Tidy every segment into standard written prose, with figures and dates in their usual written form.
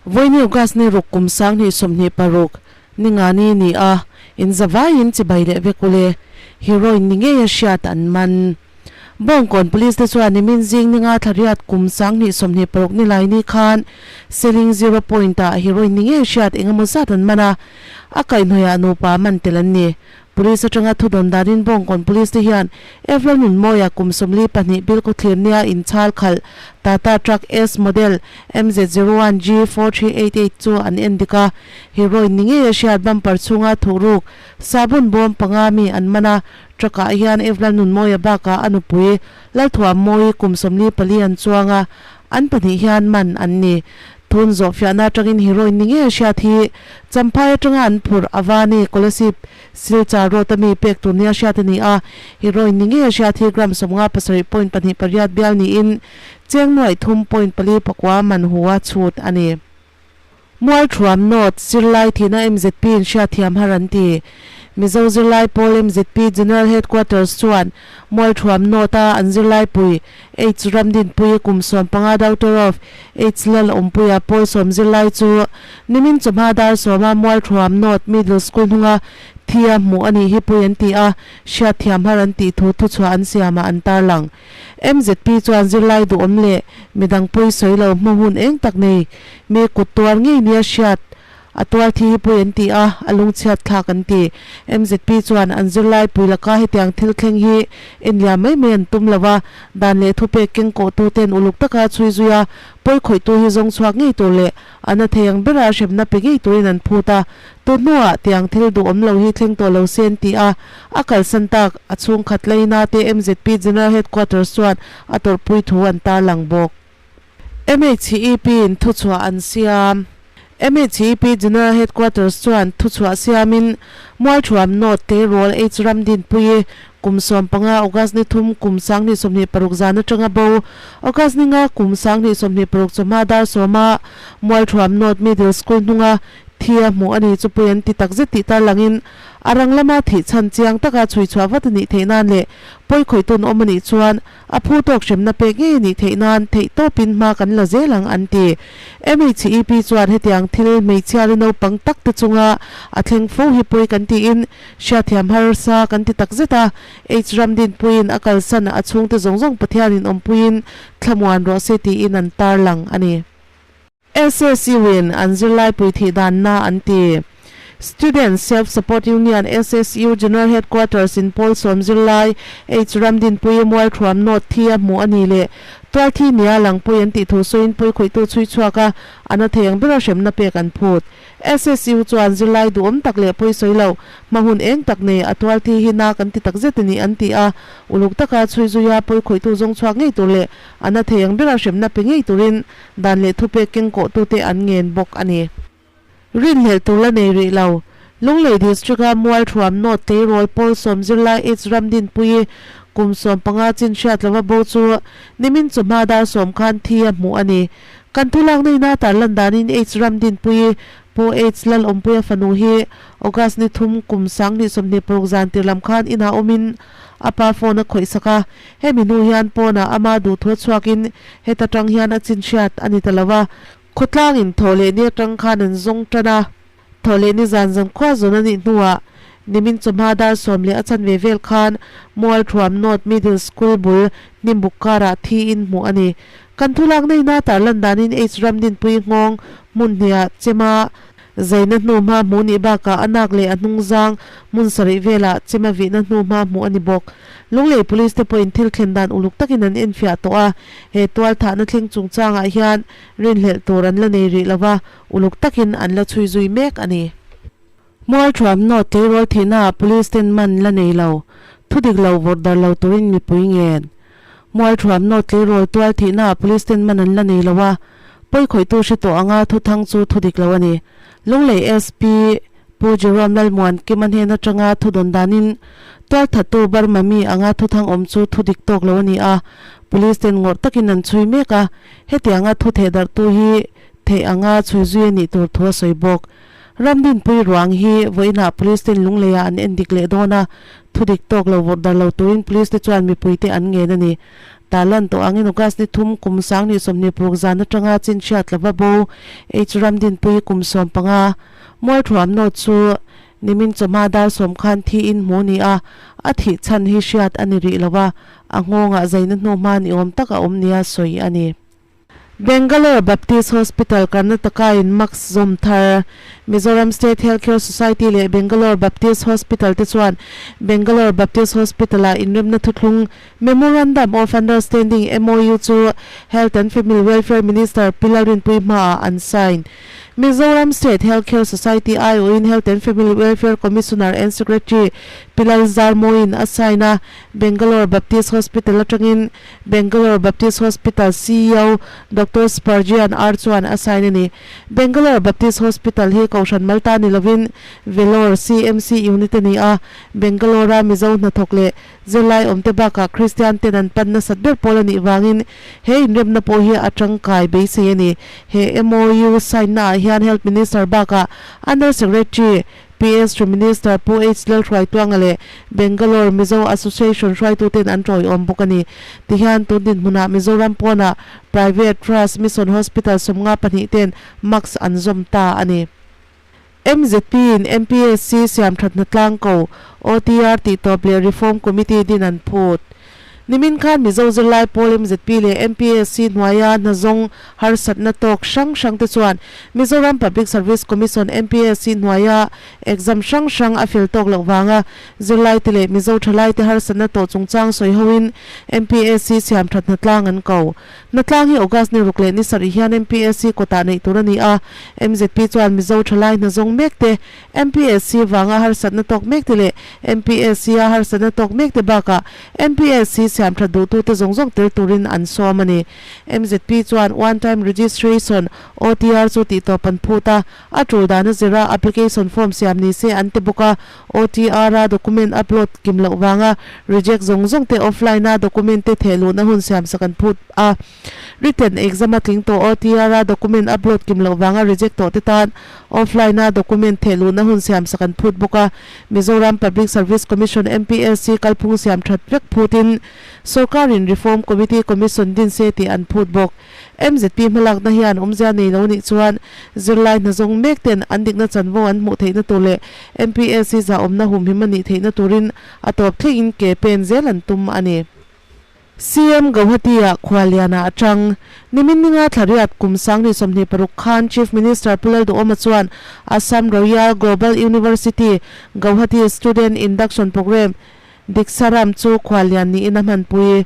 Vawiin August ni ruk kum 2026 ni nga ni ni a in zavaiin chibai leh vek ule heroin ni ngei a hriat an man. Bawngkawn Police te chuan nimin zing ni nga thlariat kum 2026 ni lai ni khan Seling Zero Point ah heroin ni ngei hriat engemaw zat an man a, a kaihhnawihah nupa man tel an ni. Police atanga thudawn danin Bawngkawn Police te hian Evelyn Nunmawia kum 42 Bilkhawthlir nia inchhal khalh Tata Truck S model MZ 01 G 4388 chu an en dik a, heroin ni ngei a hriat bumper chhunga thuhruk sabun bawm panga mi an man a, Truck ah hian Evelyn Nunmawia bakah a nupui Lalthuammawi kum 44 an chuang a, an pahnih hian man an ni. Tun zawh fiahna atangin heroin ni ngei a hriat hi Champhai atanga an phurh Avani Kolasib Silchar Road a mi pek tur nia hriat a ni a, heroin ni ngei a hriat hi gram 57.28 bial niin cheng nuaih thum point pali pakua man hu a chhut a ni. Mualthuam North zirlai thihna mzp in hriatthiam har an ti. Mizo zirlai pawl mzp General Headquarters chuan Mualthuam North a an zirlai pui H Ramdinpui kum 15 Doctor of H Lal Awmpuia pawl sawm zirlai chu nimin chawhma dar sawma Mualthuam North Middle School hnunga thi a hmuh a nih hi pui an ti a, hriatthiam har an tih thu thuchhuah an siamah an tarlang. Mzp chuan zirlai duhawm leh midang pawi sawi lo hma hun eng tak nei mi kut tuar ngei nia hriat a tual thi hi pui an ti a, a lungchhiat thlak an ti. Mzp chuan an zirlai pui laka hetiang thil thleng hi enliam mai mai an tum lo a, dan leh thupek keng kawhtu ten uluk taka chhui zui a, pawi khawihtu hi zawng chhuak ngei tur leh a na thei ang bera hremna pe ngei turin an phut a, tu hnuah tiang thil duhawm lo hi thleng tawh lo se an ti a, a kalsan tak a chhungkhat laina te mzp General Headquarters chuan a tawrhpui thu an tarlang bawk. MHEP in thuchhuah an siam. MHEP General Headquarters chuan thuchhuah siamin Mualthuam North tleirawl H Ramdinpuii kum 15 August ni thum kum 2026 zan atanga bo August ni nga kum 2026 chawhma dar sawma Mualthuam North Middle School hnunga thi a hmuh a ni chu pui an ti takzet tih tarlangin a rang lama thih chhan chiang taka chhui chhuah vat a nih theih nan leh pawi khawih tawn awm a nih chuan A phu tawk hremna pek ngei a nih theih nan theih tawpin hma kan la zel ang an ti. MHEP chuan hetiang thil hmeichhia ri naupang tak te chunga a thleng fo hi pawi kan tiin hriatthiam harsa kan ti takzet a, H Ramdinpuiin a kalsan a chhungte zawng zawng Pathianin awmpuiin thlamuan rawh se tiin an tarlang a ni. SSU in an zirlaipui thih danna an ti. Students Self Support Union, SSU, General Headquarters in pawl sawm zirlai H Ramdinpuii Mualthuam North thi a hmuh a ni leh tual thi nia langpui an tih thu sawiin pawi khawihtu chhui chhuak a, a na thei ang bera hremna pek an phut. SSU chuan zirlai duhawm tak leh pawi sawi lo, hma hun eng tak nei a tual thi hi na kan ti tak zet a ni an ti a, uluk taka chhui zui a pawi khawihtu zawng chhuak ngei tur leh a na thei ang bera hremna pe ngei turin Dan leh thupek keng kawhtute an ngen bawk a ni. Rinhlelh tur la nei rih lo. Lunglei District-a Mualthuam North tleirawl pawl sawm zirlai H Ramdinpuii kum 15 chin hriat lova bo chu nimin chawhma dar sawm khan thi a hmuh a ni. Kan thulak neihna tarlan danin H Ramdinpuii Pu H Lalawmpuia fanu hi August ni thum kum 2026 zan tir lam khan inah awmin a pa phone a khawih sak a. Hemi hnu hian pawnah ama duhthaw chhuakin heta tang hian a chin hriat a ni ta lo a, khawtlangin thaw leh ni atang khan an zawng tan a, thaw leh ni zan zan khua zawn a nih hnuah nimin chawhma dar sawm leh a chanve vel khan Mualthuam North Middle School bul hnimbuk karah thiin hmuh a ni. Kan thulak neihna tarlan danin H Ramdinpui nghawng hmun hniah chema Zaina hnu hma hmuh nih bakah a nak leh a hnung zang hmun sarih velah chema vihna hnu hma hmuh a ni bawk. Lunglei Police te pawhin thil thlen dan uluk takin an enfiah tawh a, he tual thahna thleng chungchangah hian rinhlelh tur an la nei rih lova, uluk takin an la chhui zui mek a ni. Mualthuam North tleirawl thihnaah Police ten man la nei lo, thudik lo vawrh dar lo turin mipui ngen. Mualthuam North tleirawl tual thihnaah Police ten man an la nei lo a, pawi khawihtu hre tawh anga thuthang chu thudik lo a ni. Lunglei SP Pu Jerome Lalmuan Kima hnen atanga thu dawn danin tualthattu Burma mi anga thuthang awm chu thudik tawk lo a ni a, Police ten ngawrh takin an chhui mek a, hetianga thu thehdarhtu hi theih anga chhui zui a nih tur thu a sawi bawk. Ramdinpui ruang hi vawiinah Police ten Lungleiah an endik leh dawn a, thudik tawk lo vawrh dar lo turin Police te chuan mipuite an ngen a ni. Tarlan tawh angin August ni thum kum 2026 zan atanga chinchhiat lova bo H Ramdinpui kum 15 Mualthuam note chu nimin chawhma dar sawm khan thiin hmu ni a, a thih chhan hi hriat a ni rih lo a, a nghawngah zaina hnu hma ni awm tak a awm nia sawi a ni. Bangalore Baptist Hospital Karnataka in Max zawm thar Mizoram State Health Care Society leh Bangalore Baptist Hospital te chuan Bangalore Baptist Hospital-ah inremna thuthlung Memorandum of Understanding, MOU, chu Health and Family Welfare Minister Pi Lalrinpuii hmaah an sign. Mizoram State Health Care Society aiawhin Health and Family Welfare Commissioner and Secretary Pi Lalzarmawiin a sign a, Bangalore Baptist Hospital atangin Bangalore Baptist Hospital ceo Doctor Spurgeon R chuan a sign a ni. Bangalore Baptist Hospital hi Kohhran Malta ni lovin Vellore CMC unit a ni a, Bangalore-a Mizo hnathawk leh Zirlai awmte bakah Kristian ten an pan nasat ber pawl a nih vangin he inremna pawh hi a tangkai beisei a ni. He MOU sign naah hian Health Minister bakah Under Secretary, PS to Minister Pu H Lalhruaituanga leh Bangalore Mizo Association hruaituten an tawiawm bawk a ni. Tihian tun dinhmunah Mizoram pawnah Private Trust Mission Hospital 52 ten mask an zawm ta a ni. MZP in MPSC siam thatna tlang ko, OTR tih tawp leh Reform Committee din an phut. Nimin khan Mizo zirlai pawl MZP leh MPSC hnuaia hnazawng harsatna tawk hrang hrang te chuan Mizoram Public Service Commission, MPSC, hnuaia exam hrang hrang a fel tawk loh vanga zirlai te leh Mizo thalai te harsatna tawh chungchang sawi hoin MPSC siam thatna tlang an ko. Hnatlang hi August ni ruk leh ni sarih hian MPSC kawtah neih tur a ni a, MZP chuan Mizo thalai hna zawng mek te, MPSC vanga harsatna tawk mek te leh MPSC a harsatna tawk mek te bakah MPSC siam that duhtute zawng zawng tel turin an sawm a ni. MZP chuan One Time Registration, OTR, chu tihtawp an phut a, a tul dana zira application form siam ni se an ti bawk a, OTR a document upload kim loh vanga reject zawng zawng te offline a document te theh luhna hun siam sak an phut a. Written exam a tling tawh OTR a document upload kim loh vanga reject tawh te tan offline a document theh luhna hun siam sak an phut bawk a. Mizoram Public Service Commission, MPSC, kalphung siam that vek phutin sorkarin Reform Committee Commission din se tih an phut bawk. MZP hmalakna hian awmzia nei lo nih chuan zirlai hna zawng mek ten an dikna chanvo an hmuh theihna tur leh MPSC zahawmna humhim a nih theihna turin a tawp thlengin ke pen zel an tum a ni. CM Gauhati-ah Khualliana a tang. Nimin ninga thlariat kum 2026 khan Chief Minister Pu Lalduhawma chuan Assam Royal Global University, Gauhati Student Induction Programme, Diksaram chu khuallian niin a hmanpui.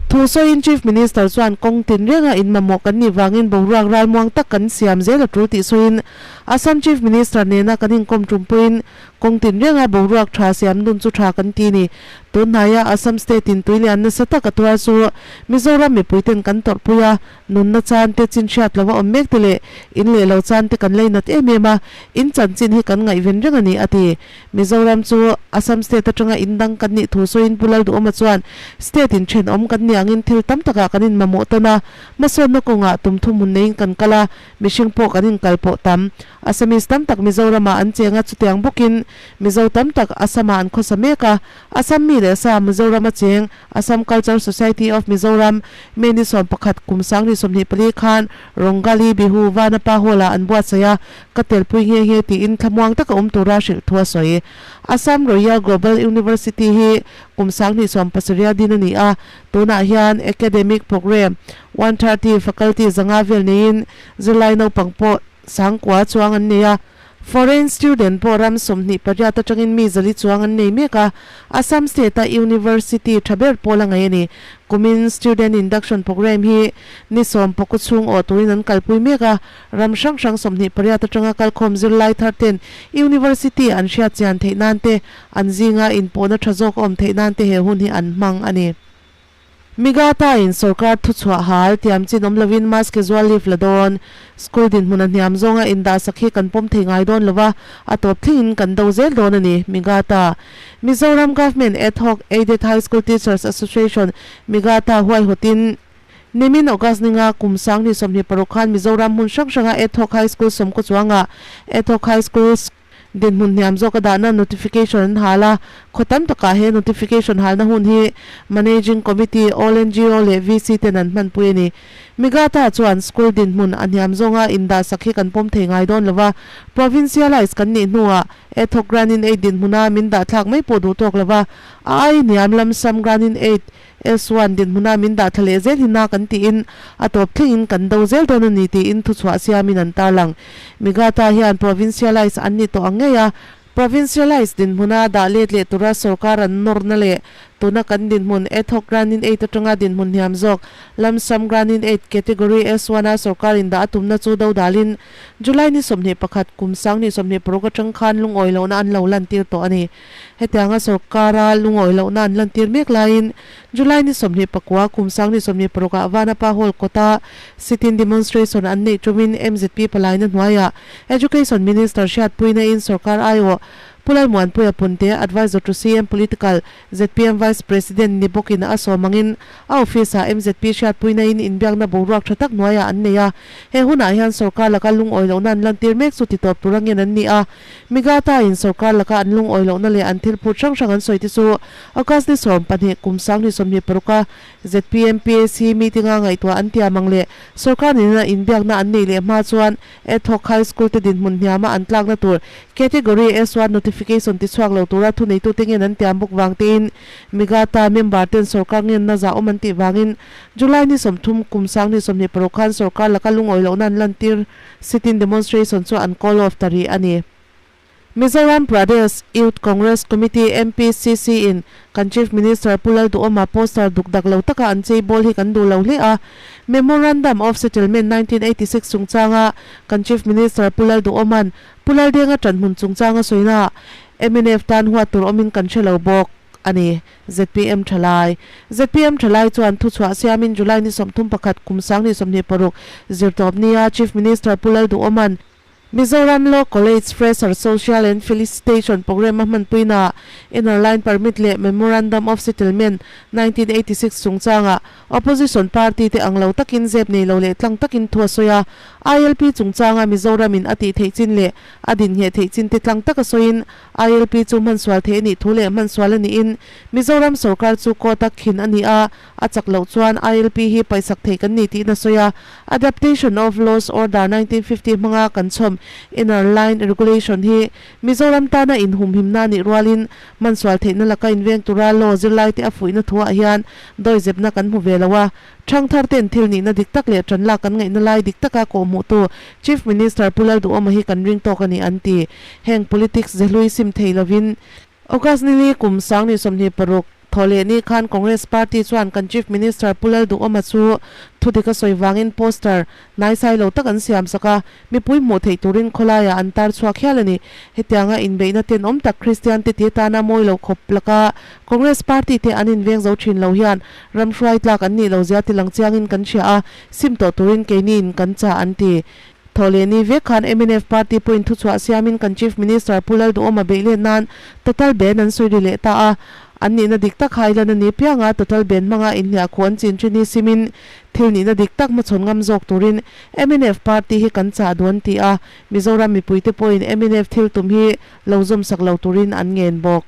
Thu sawiin Chief Minister chuan kawng tinrenga in mamawh kan nih vangin boruak ralmuang tak kan siam zel a tul tih sawiin Assam Chief Minister nena kan inkawm tumpuiin kawng tinrenga boruak tha siam dun chu tha kan ti ni. Tunhnaia Assam State in tuilian nasa tak a tuar chu Mizoram mipuiten kan tawrhpui a, Nunna chan te chin hriat lo a awm mek te leh in leh lo chan te kan leinat em em a, in chanchin hi kan ngaihven reng a ni, a ti. Mizoram chu Assam state atanga in dang kan nih thu sawiin Pu Lalduhawma chuan, State in thenawm kan nih angin thil tam takah kan inmamawh tawn a, hmasawnna kawngah tum thuhmun neiin kan kal a, mihring pawh kan inkal pawh tam. Assamese tam tak Mizoramah an cheng a, chutiang bawkin Mizo tam tak Assam-ah an khawsa mek a, Assam mi leh sa Mizorama cheng Assam Culture Society of Mizoram, May ni 11 kum 2024 khan Rongali Bihu Vanapa Hall-ah an buatsaih a, ka telpui nghe nghe tiin thlamuang taka awm tura hrilh thu a sawi. Assam Royal Global University hi kum 2017 din a ni a, tunah hian academic programme 130 faculty zanga vel neiin zirlai naupang pawh sangkua chuang an nei a. Foreign student pawh ram 28 atangin mi zali chuang an nei mek a, Assam state-a university tha ber pawl a ngaih a ni. Kumin student induction programme hi ni sawm pawkaw chhung awh turin an kalpui mek a, ram hrang hrang 28 atanga kalkhawm zirlai thar ten university an hriat chian theih nan te, an zinga inpawhna tha zawk a awm theih nan te he hun hi an hmang a ni. Migata-in sorkar thuchhuah hal tiam chin awm lovin mass casual leave la dawn. School dinhmun a hniam zawnga indahsak hi kan pawm thei ngai dawn lova, a tawp thlengin kan do zel dawn a ni, Migata. Mizoram Government Ad Hoc Aided High School Teachers Association, Migata, huaihawtin nimin August ninga kum 2026 khan Mizoram hmun hrang hranga Ad Hoc High School sawmkaw chuangah Ad Hoc High School. Dinhmun hniam zawka dahna notification an hal a, khaw tam takah he notification halna hun hi Managing Committee, All ngo leh VC ten an hmanpui a ni. Migata chuan school dinhmun a hniam zawnga indahsak hi kan pawm thei ngai dawn lova, provincialise kan nih hnuah Ethok Granin Aid dinhmuna min dahthlak mai pawh duh tawk lova, a ai hniam lam Sam Granin Aid S1 dinhmuna min dah thla leh zel hi na kan tiin a tawp thlengin kan do zel dawn a ni tiin thuchhuah siamin an tarlang. Migata hian provincialise an ni tawh ang ngei a, provincialise dinhmuna dah let leh tura sorkar an nawrna leh tuna kan dinhmun ad-hoc grant-in aid atanga dinhmun hniam zawk lump sum grant-in aid category S1 a sorkarin dah a tumna chu do dalin July ni 21 kum 2026 atang khan lungawi lohna an lo lantir tawh a ni. Hetianga sorkara lungawi lohna an lantir mek laiin July ni 29 kum 2026 ah Vanapa Hall kawta sit-in demonstration an neih tumin MZP palaina hnuaiah Education Minister hriatpuina in sorkar aiawh Pu Lalmuanpuia Punte, Advisor to CM Political, zpm Vice President ni bawkin a sawm angin a office-ah MZP hriatpuina in inbiakna boruak tha tak hnuaiah an nei a. He hunah hian sorkar laka lungawi lohna an lantir mek chu titawp tur angin an ni a. Migata in sorkar laka an lungawi lohna leh an thil phut hrang hrang an sawi te chu August ni 12 kum 2026 a zpm PAC meeting a ngaihtuah an tiam ang leh sorkar nena inbiakna an neih leh hma chuan Ad-hoc High School te dinhmun hniama an tlakna tur Category S1 notification tichhuak lo tura thuneitute ngen an tiam bawk vang tein Migata member ten sorkar ngenna zahawm an tih vangin July ni 30 kum 2026 khan sorkar laka lungawi lohna an lantir Sit-in demonstration chu an call off ta rih a ni. Mizoram Pradesh Youth Congress Committee, MPCC, in kan Chief Minister Pu Lalduhawma poster duk dak lo taka an chei bawl hi kan duh lo hle a. Memorandum of Settlement 1986 chungchanga kan Chief Minister Pu Lalduhawma'n Pu Laldenga ṭanhmun chungchanga sawina mnf tan huat tur awmin kan hre lo bawk a ni. Zpm Thalai zpm Thalai chuan thuchhuah siamin July ni 31 kum 2026 zirtawp nia Chief Minister Pu Lalduhawma'n Mizoram Law College Fresher Social and Felicitation Programme a hmanpuinaah Inner Line Permit leh Memorandum of Settlement 1986 chungchangah Opposition party te ang lo takin zep nei lo leh tlang takin thu a sawi a. ILP chungchanga Mizoramin a tih theih chin leh a dinhngeh theih chin te tlang taka sawiin ILP chu hmansual theih a nih thu leh hmansual a niin Mizoram sorkar chu court a khin a ni a, a chak loh chuan ILP hi paihsak thei kan ni tiin a sawi a. Adaptation of Laws Order 1950 hmanga kan chhawm Inner Line Regulation hi Mizoram tana inhumhimna a nih rualin hmansual theihna laka inveng tura law zirlaite a fuihna thuah hian dawizepna kan hmu ve lo a. Thangthar ten thil nihna dik tak leh tanlak kan ngaihna lai dik taka kawhhmuhtu Chief Minister Pu Lalduhawma hi kan ring tawk a ni an ti. Heng politics zehlui sim thei lovin August nili kum 2026 thawhleh ni khan Congress Party chuan kan Chief Minister Pu Lalduhawma chu thudik a sawi vangin poster hnaisai lo tak an siam sak a, mipui hmuh theih turin khawlaiah an tar chhuak hial a ni. Hetianga inbeihna tenawm tak Kristian te ti atana mawi lo khawp laka Congress Party te an inveng zo thin lo hian ram hruai tlak an nih lo zia tilang chiangin kan hria a, sim tawh turin keiniin kan chah an ti. Thawhleh ni vek khan mnf party pawhin thuchhuah siamin kan Chief Minister Pu Lalduhawma beih let nan total ban an sawi ri leh ta a. An nihna dik tak hailan a ni pianga total ban hmanga inhliah khuh an chin thin hi simin thil nihna dik tak hmachhawn ngam zawk turin mnf party hi kan chah duh an ti a. Mizoram mipuite pawhin mnf thil tum hi lo zawmsak lo turin an ngen bawk.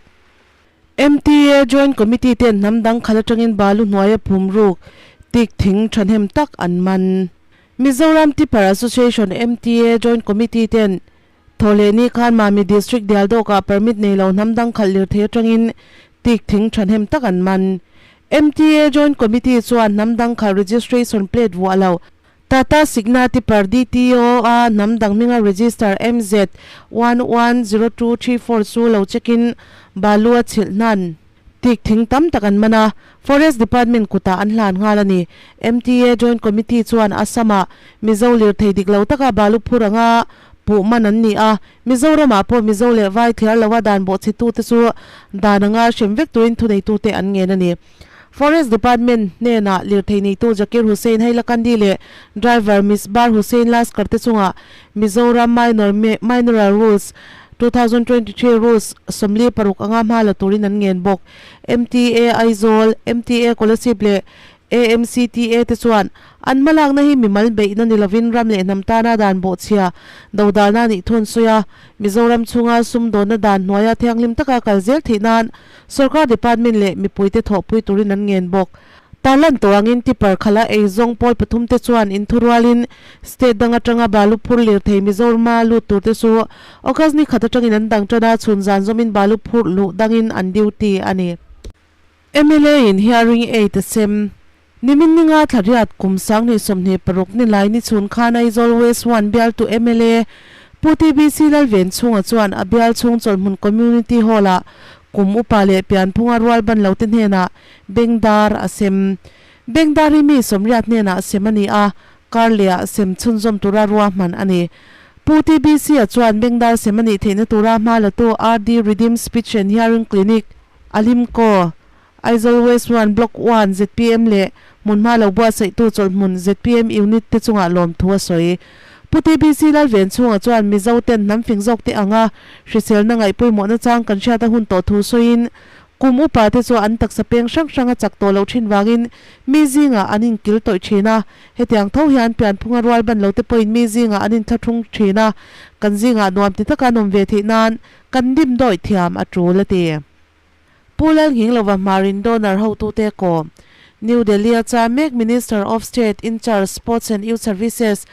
MTA Joint Committee ten hnam dang khalh atangin balu hnuaia phum ruk tik thing thahnem tak an man. Mizoram Tipper Association, MTA, Joint Committee ten thawhleh ni khan Mami District Dialdawkah permit nei lo hnam dang khalh lirthei atangin tik thing thahnem tak an man. MTA Joint Committee chuan hnam dang khalh registration plate vuah lo Tata Signa Tipper DTO a hnam dang hminga register MZ 110234 chu lo check in balu a chhilh hnan. Tik thing tam tak an man a, Forest Department kutah an hlan nghal a ni. MTA Joint Committee chuan Assam-ah Mizo lirthei dik lo taka balu phur anga puh man an ni a, Mizoramah pawh Mizo leh vai thliar loa dan bawhchhetute chu dan anga hrem vek turin thuneitute an ngen a ni. Forest Department hnenah lirthei neitu Zakir Hussain Hailakandi leh driver Misbar Hussain Laskar te chungah Mizoram Minor Minoral Rules, 2023 Rules 46 anga hma la turin an ngen bawk. MTA Aizawl, MTA Kolasib leh. AMCTA te chuan an hmalakna hi mimal beihna ni lovin ram leh hnam tana dan bawhchhia dodalna a nih thu an sawi a. Mizoram chhunga sumdawnna dan hnuaia thianghlim taka kal zel theih nan sorkar department leh mipuite thawhpui turin an ngen bawk. Tarlan tawh angin tipper khala eizawng pawl pathumte chuan inthurualin state dang atanga balu phur lirthei Mizorama lut turte chu August ni khat atangin an dang tan a, chhun zan zawmin balu phurh luh dangin an duty a ni. Mla in hearing aid a sem. Nimin ninga thlariat kum 2026 ni lai ni chhun khan Aizawl West 1 bialtu mla Pu TBC Lalvenchhunga chuan a bial chhung chawlhmun Community Hall-ah kum upa leh pianphunga rual ban lote hnenah Bengdar a sem. Bengdar hi mi 80 hnenah sem a ni a, kar lehah sem chhunzawm tura ruahman a ni. Pu TBC-a chuan Bengdar sem a nih theihna tura hma latu RD Redeem Speech and Hearing Clinic, Alimco, Aizawl West 1 Block 1 zpm leh hmunhma lo buatsaihtu chawlhhmun zpm Unit te chungah lawmthu a sawi. Pu TBC Lalvenchhunga chuan Mizo ten hnam fing zawk te anga hriselna ngaihpawimawhna chang kan hriat a hun tawh thu sawiin Kum upa te chu an taksa peng hrang hrang a chak tawh loh thin vangin mi zingah an inkil tawih thin a, hetiang tho hian pianphunga rual ban lo te pawhin mi zingah an inthlahrung thin a, kan zingah nuam ti taka an awm ve theih nan kan dim dawih thiam a tul a ti. Pu Lalnghinglova Hmarin Donor hotute kawm New Delhi a cha mek Minister of State in Charge Sports and Youth Services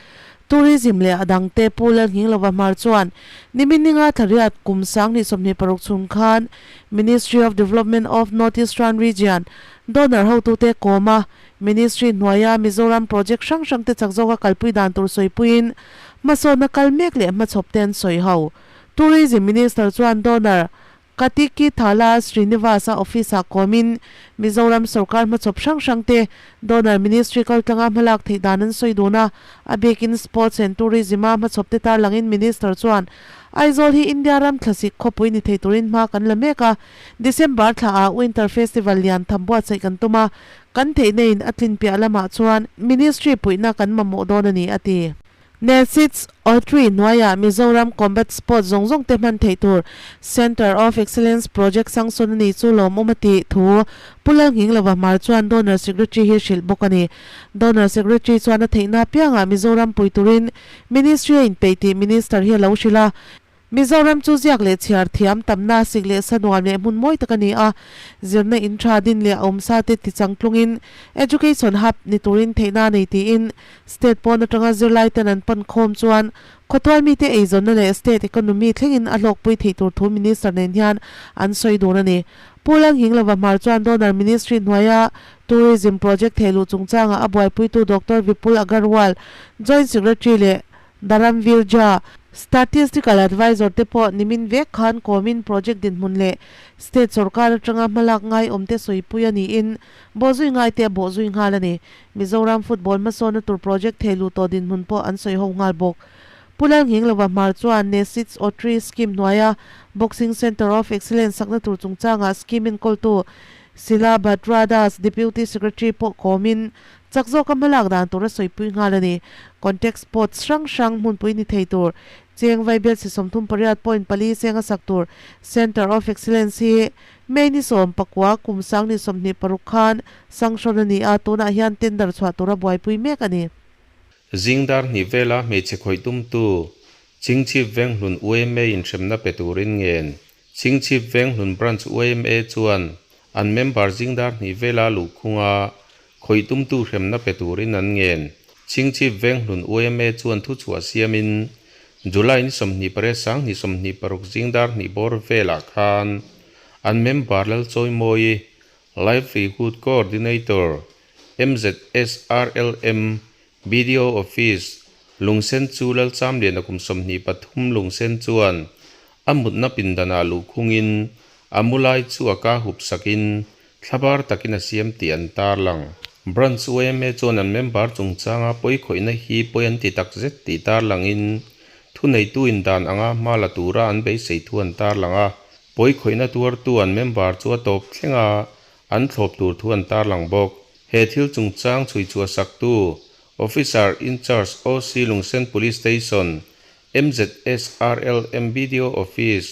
Tourism leh a dangte Pu Lalnghinglova Hmar chuan nimin ninga thlariat kum 2026 chhung khan Ministry of Development of North Eastern Region donor hotute kawm a, Ministry hnuaia Mizoram project hrang hrangte chak zawka kalpui dan tur sawipuiin hmasawnna kal mek leh hmachhawp te an sawi ho. Tourism Minister chuan donor Katiki Thala Srinivasa office-ah kawmin Mizoram sorkar hmachhawp hrang hrangte donor ministry kaltlanga hmalak theih dan an sawi dun a, a bikin Sports and Tourism-a hmachhawpte tarlangin Minister chuan Aizawl hi India ram thlasik khawpui ni thei turin hma kan la mek a, December thlaah Winter Festival lian tham buatsaih kan tum a, kan theihna in a tlin piah lamah chuan Ministry puihna kan mamawh dawn a ni, a ti. Netsits Autry hnuaiah Mizoram Combat Sports zawng zawng te hman theih tur Centre of Excellence Project sanction a ni chu lawmawm a tih thu Pu Lalnghinglova Hmar chuan Donor Secretary hi hrilh bawk a ni. Donor Secretary chuan a theihna apiangah Mizoram pui turin Ministry a inpeih tih Minister hi a lo hrilh a. Mizoram chu ziak leh chhiar thiam tamna sik leh sa nuam leh hmun mawi tak a ni a, zirna in tha din leh a awmsa te tichang tlungin Education Hub ni turin theihna a nei tiin State pawn atanga zirlai ten an pan khawm chuan khawtual mite eizawnna leh State economy thlengin a hlawkpui theih tur thu Minister nen hian an sawi dun a ni. Pu Lalnghinglova Hmar chuan Donor Ministry hnuaia Tourism Project thehluh chungchangah a buaipuitu Doctor Vipul Agarwal, Joint Secretary leh Dharamvir Jha, Statistical Advisor te pawh nimin vek khan kawmin project dinhmun leh state sorkar atanga hmalak ngai awmte sawipui a niin bawhzui ngaite a bawhzui nghal a ni. Mizoram football hmasawnna tur project thehluh tawh dinhmun pawh an sawi ho nghal bawk. Pu Lalnghinglova Hmar chuan Nesits Autry Scheme hnuaia Boxing Centre of Excellence sakna tur chungchangah scheme enkawltu Sila Bhadra Das, Deputy Secretary pawh kawmin Chak zawka hmalak dan tur a sawipui nghal a ni. Contact sports hrang hrang hmunpui ni thei tur, cheng vaibel si 38.4 cheng a sak tur Centre of Excellence hi May ni 19 kum 2026 khan sanction a ni a, tunah hian tender chhuah tura buaipui mek a ni. Zingdar hnih vela hmeichhe khawih tumtu Chingchhip Venghlun yma inhremna pe turin ngen Chingchhip Venghlun Branch yma chuan an member zingdar hnih vela luhkhunga Khawih tumtu hremna pe turin an ngen. Chingchhip Venghlun yma chuan thuchhuah siamin July ni 28 2026 zingdar hnih bawr velah khan an member Lalchawimawi, Livelihood Coordinator, MZSRLM, BDO Office, Lungsen chu Lalchamliana kum 23 Lungsen chuan a mutna pindanah luhkhungin a mu lai chu a ka hup sakin Thlabar takin a siam tih an tarlang. Branch yma chuan an member chungchanga pawi khawihna hi pawi an ti takzet tih tarlangin thuneitu in dan anga hma la tura an beisei thu an tarlang a, pawi khawihna tuartu an member chu a tawp thleng a, an thlawp tur thu an tarlang bawk. He thil chungchang chhui chhuah saktu Officer in Charge OC Lungsen Police Station, MZSRLM BDO Office,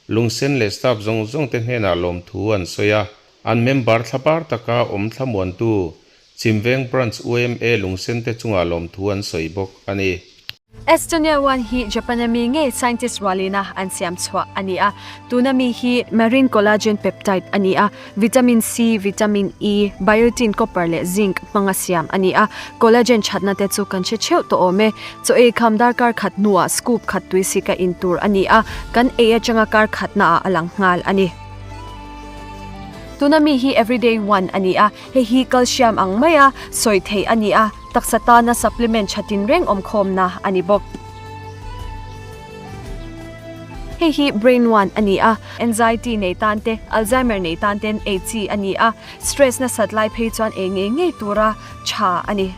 Lungsen leh staff zawng zawng te hnenah lawmthu an sawi a, an member thlapar taka awm thlamuantu Chhimveng Branch yma Lungsen te chungah lawmthu an sawi bawk a ni. Estonia one hi Japan a mi ngei scientist rualina an siam chhuah a ni a. Tuna mi hi marine collagen peptide a ni a, vitamin C, vitamin E, biotin, copper leh zinc hmanga siam a ni a. Collagen thatna te chu kan hre theuh tawh awm e. Chaw ei kham darkar khat hnuah scoop khat tui sika in tur a ni a, kan ei atanga kar khatnaah a lang nghal a ni. Tuna mi hi everyday one a ni a, hei hi calcium ang maia sawi theih a ni a, taksa tana supplement tha tinreng awmkhawmna a ni bawk. Hei hi brain one a ni a, anxiety nei tan te, Alzheimer nei tan ten ei chi a ni a, stress nasat lai phei chuan ei ngei ngei tura tha a ni.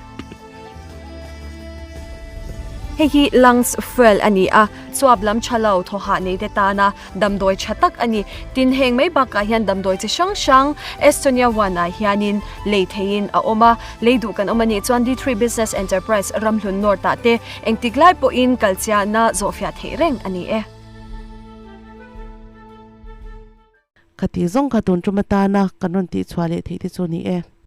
Hei hi lungs fuel a ni a, chuap lam tha lo thaw hah nei te tana damdawi tha tak a ni. Tin, heng mai bakah hian damdawi chi hrang hrang Estonia one ah hianin lei theihin a awm a, lei duh kan awm a nih chuan D3 Business Enterprise Ramhlun North ah te engtik lai pawhin kalchiahna zawhfiah theih reng a ni e. Khati zawng kha tun tum atana kan rawn tihchhuah leh theih te chu a ni e.